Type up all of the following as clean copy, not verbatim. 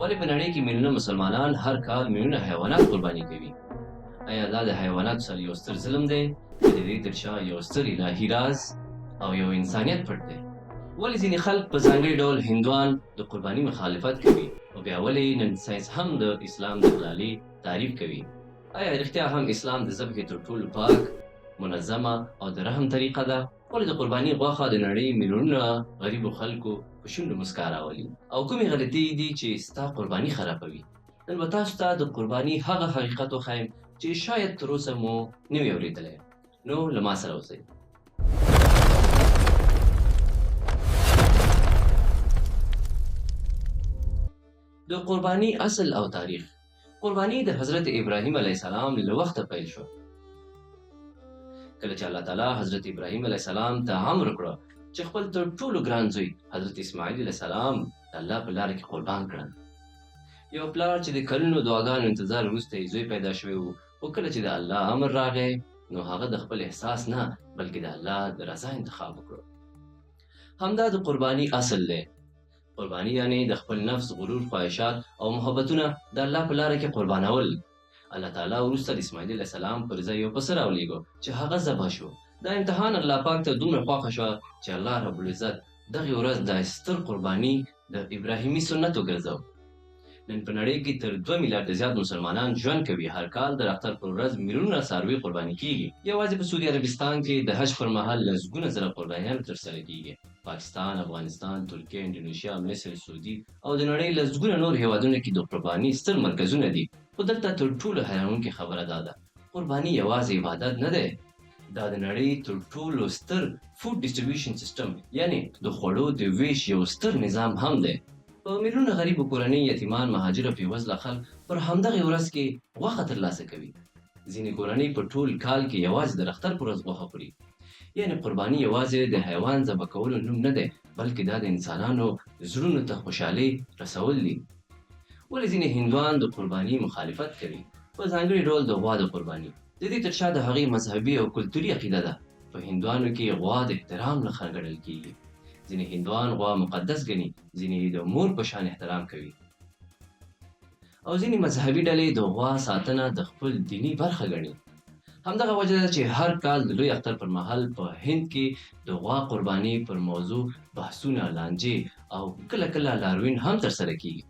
ولې په نړۍ کې میلیونه مسلمانان هر کال میلیونه حیوانات قرباني کوي؟ ایا دا د حیواناتو سره یو ستر ظلم دی چې د دې تر شا یو ستر الهي راز او یو انسانیت پټ دی؟ ولې ځینې خلک په ځانګړي ډول هندوان د قرباني مخالفت کوي او بیا ولې نن ساینس هم د اسلام د حلالې تعریف کوي؟ ایا رښتیا هم اسلام د ذبحې تر ټولو پاک، منظمه او د رحم طریقه ده؟ ولې د قرباني غوښه د نړۍ میلیونونه غریبو خلکو په شونډو مسکا راولي؟ او کومې غلطۍ دي چې ستا قرباني خرابوي؟ نن به تاسو ته د قرباني هغه حقیقت وښایم چې شاید تر اوسه مو نه وي اورېدلی. نو له ما سره اوسئ. د قرباني اصل او تاریخ. قرباني د حضرت ابراهیم علیه السلام له وخته پیل شوه. کله چې الله تعالی حضرت ابراهیم علیه السلام ته امر وکړ چې خپل تر ټولو ګران زوی حضرت اسماعیل علیه السلام د الله په لاره کې قربان کړه. یو پلار چې د کلونو دعاګانو انتظار وروسته یې زوی پیدا شوی و، خو کله چې د الله امر راغی نو هغه د خپل احساس نه بلکې د الله د رضا انتخاب وکړو. همدا د قرباني اصل دی. قرباني یعنې د خپل نفس غرور، خواهشات او محبتونه د الله په لاره کې قربانول. الله تعالی وروسته د اسماعیل علیه السلام پر ځای یو پسه راولېږه چې هغه ذبح شو. دا امتحان الله پاک ته دومره خوښه شوه چې الله رب العزت دغې ورځ دا ستر قرباني د ابراهیمي سنت وګرځاو. نن په نړۍ کې تر 2 میلیارده زیات مسلمانان ژوند کوي. هر کال د اختر پر ورځ میلیونونه څاروي قرباني کیږي. یوازې په سعودي عربستان کې د حج پر مهال لسګونه زره قربانیان ترسره کیږي. پاکستان، افغانستان، ترکیه، انډونیشیا، مصر، سعودي او د نړۍ لسګونه نور هیوادونو کې د قرباني ستر مرکزونه دي. خو دلته تر ټولو حیرانونکې خبره دا ده، قرباني یوازې عبادت نه دی، دا د نړۍ تر ټولو ستر فوډ ډیسټریبیوشن سیستم یعنې د خوړو د ویش یو ستر نظام هم دی. په میلیونه غریبو کورنۍ، یتیمان، مهاجر او بېوزله خلک پر همدغې ورځ کې غوښه ترلاسه کوي. ځینې کورنۍ په ټول کال کې یوازې د اختر پر ورځ غوښه خوري. یعنې قرباني یوازې د حیوان ذبح کولو نوم نه دی، بلکې دا د انسانانو زړونو ته خوشحالۍ رسول دي. ولې ځینې هندوان د قرباني مخالفت کوي، په ځانګړي ډول د غوا د قرباني؟ د دې تر شا د هغوی مذهبي او کلتوري عقیده ده. په هندوانو کې غوا د احترام نښه ګڼل کېږي. ځینې هندوان غوا مقدس ګڼي، ځینې یې د مور په شان احترام کوي او ځینې مذهبي ډلې د غوا ساتنه د خپل دیني برخه ګڼي. همدغه وجه ده چې هر کال د لوی اختر پر مهال په هند کې د غوا قرباني پر موضوع بحثونه، لانجې او کله کله لاروین هم ترسره کېږي.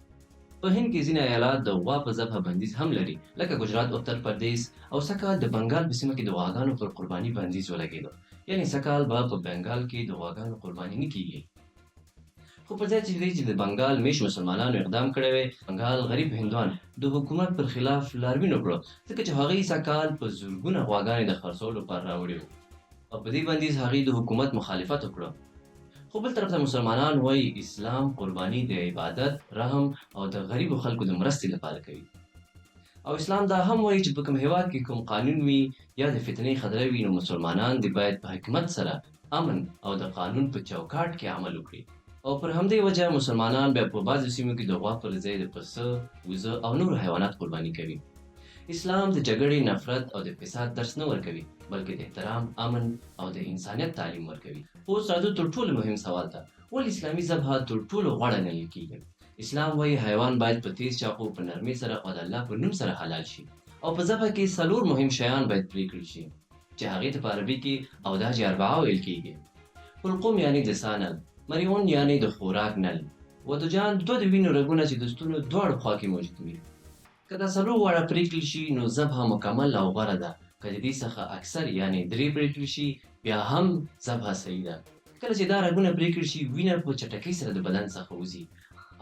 په هند کې ځینې ایالات د غوا په ذبح بندیز هم لري، لکه ګجرات، اتر پردیس او سږکال د بنګال په سیمه کې د غواګانو پر قرباني بندیز ولګېده. یعنې سږکال به په بنګال کې د غواګانو قرباني نه کېږي. خو پر ځای چې دې چې د بنګال میشت مسلمانانو اقدام کړی وی، بنګال غریب هندوان د حکومت پر خلاف لاروین وکړو، ځکه چې هغوی سږکال په زرګونه غواګانې د خرڅولو لپاره راوړي وو او په دې بندیز هغوی د حکومت مخالفت وکړو. خو بل طرف ته مسلمانان وايي اسلام قرباني د عبادت، رحم او د غریبو خلکو د مرستې لپاره کوي. او اسلام دا هم وايي چې په کوم هیواد کې کوم قانون وي یا د فتنې خطره وي نو مسلمانان دې باید په حکمت سره امن او د قانون په چوکاټ کې عمل وکړي. او پر همدې وجه مسلمانان بیا په بعضو سیمو کې د غوا پر ځای د پسه، وزه او نورو حیوانات قرباني کوي. اسلام د جګړې، نفرت او د فساد درس نه ورکوي، بلکې د احترام، امن او د انسانیت تعلیم ورکوي. خو اوس راځو تر ټولو مهم سوال ته، ولې اسلامي ذبحه تر ټولو غوړه ګڼل کیږي؟ اسلام وايي حیوان باید په تیز چاقو، په نرمۍ سره او د الله په نوم سره حلال شي. او په ذبحه کې څلور مهم شیان باید پرې کړل شي چې هغې ته په عربي کې اوداج اربعه ویل کیږي. حلقوم یعنې د ساه نل، مریون یعنې د خوراک نل، ودجان دوه د وینو رګونه چې د ستونو دواړو خوا کې موجود وي. که دا څلور واړه پرې کړل شي نو ذبحه مکمل او غوره ده، که د دې څخه اکثر یعنې درې پرې کړل شي بیا هم ذبحه صحیح ده. کله چې دا رګونه پرې کړل شي وینه په چټکۍ سره د بدن څخه وځي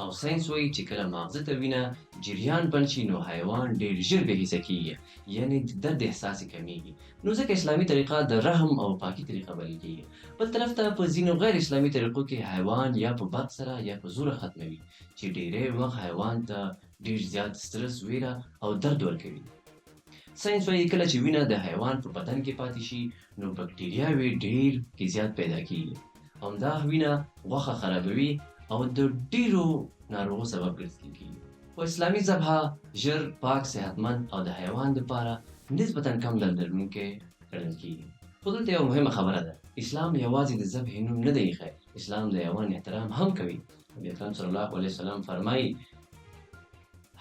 او ساینس وایي چې کله ماغزه ته وینه جریان بند شي نو حیوان ډیر ژر بې حسه کیږي یعنې د درد احساس یې کمیږي. نو ځکه اسلامي طریقه د رحم او پاکي طریقه بلل کیږي. بل طرف ته په ځینو غیر اسلامي طریقو کې حیوان یا په برق سره یا په زوره ختموي چې ډیری وخت حیوان ته ډیر زیات سترس، ویره او درد ورکوي. ساینس وایي کله چې وینه د حیوان په بدن کې پاتې شي نو بکټریاوې ډیر کې زیات پیدا کیږي. همدا وینه غوښه خرابوي او د ډیرو ناروغو سبب ګرځل کیږي. خو اسلامي ذبحه ژر، پاک، صحتمند او د حیوان لپاره نسبتا کم درد لرونکی ګڼل کیږي. خو دلته یوه مهمه خبره ده، اسلام یوازې د ذبحې نوم نه دی ایښی، اسلام د حیوان احترام هم کوي. نبی اکرم صلی الله علیه وسلم فرمایي.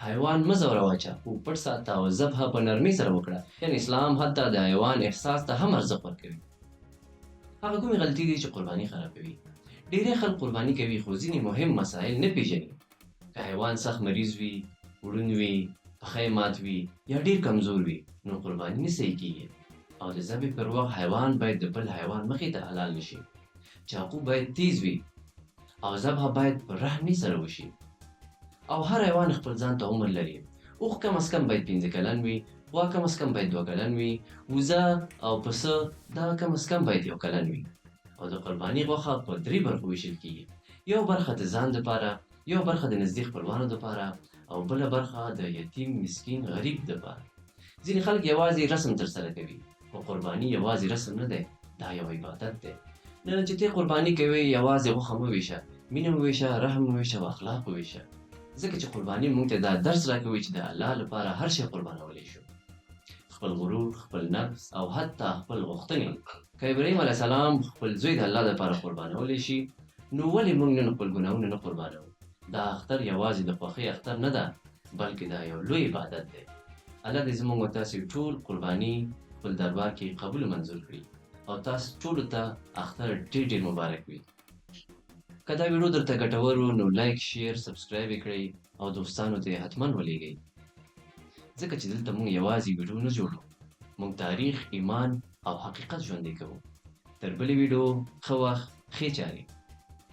حیوان مه ځوروه، چاقو پټ ساته او ذبح په نرمۍ سره وکړه. یعنې اسلام حتی د حیوان احساس ته هم ارزښت ورکوي. هغه کومې غلطۍ دي چې قرباني خرابوي؟ ډیری خلک قرباني کوي خو ځینې مهم مسایل نه پیژني. که حیوان سخت مریض وي، ړوند وي، پښه یې مات وي یا ډیر کمزور وي، نو قرباني نه صحیح کیږي. او د ذبح پر وخت حیوان باید د بل حیوان مخې ته حلال نشي. چاقو باید تیز وي او ذبح باید په رحمي سره وشي. او هر حیوان خپل ځان ته عمر لري. اوښ کم از کم باید 5 کلن وي، غوا کم از کم باید 2 کلن وي، وزه او پسه دا کم از کم باید 1 کلن وي. او د قرباني غوښه په 3 برخو ویشل کیږي. یو برخه د ځان دپاره، یو برخه د نږدې خپلوانو دپاره، او بله برخه د یتیم، مسکین، غریب دپاره. ځینې خلک یوازې رسم ترسره کوي، خو قرباني یوازې رسم نه دی، دا یو عبادت دی. نه چې ته قرباني کوې یوازې غوښه مه ویشه، مینه وویشه، رحم وویشه او اخلاق وویشه. ځکه چې قرباني موږ ته دا درس راکوي چې د الله لپاره هر شی قربانولی شو، خپل غرور، خپل نفس او حتی خپل غوښتنې. که ابراهیم علیه السلام خپل زوی د الله لپاره قربانولی شي، نو ولې موږ نن خپل ګناهونه نه قربانوو؟ دا اختر یوازې د خوښۍ اختر نه ده، بلکې دا یو لوی عبادت دی. الله دې زموږ او تاسې ټول قرباني خپل دربار کې قبول او منظور کړي، او تاسو ټولو ته اختر ډېر ډېر مبارک وي. که دا ویډیو درته ګټور و نو لایک، شیر، سبسکرایب یې کړئ او دوستانو ته یې حتما ولېږئ. ځکه چې دلته موږ یوازې ویډیو نه جوړو، موږ تاریخ، ایمان او حقیقت ژوندی کوو. تر بلې ویډیو، ښه وخت، ښې چارې.